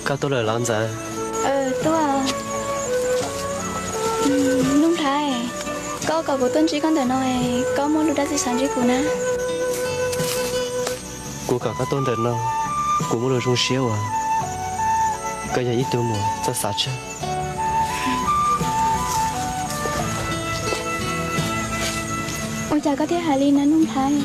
Koj tuaj lawm los Ntxawm? Tuaj. Nuj Nplhaib, koj kom kuv tuaj ntsib koj ntawm no, koj muaj lus dab tsi xav ntsib kuv na? Kuv kom koj tuaj ntawm no, kuv muaj lus zoo siab uas koj yog ib tug muam txawj xav tsawg. Ua cas koj thiaj hais li na Nuj Nplhaib?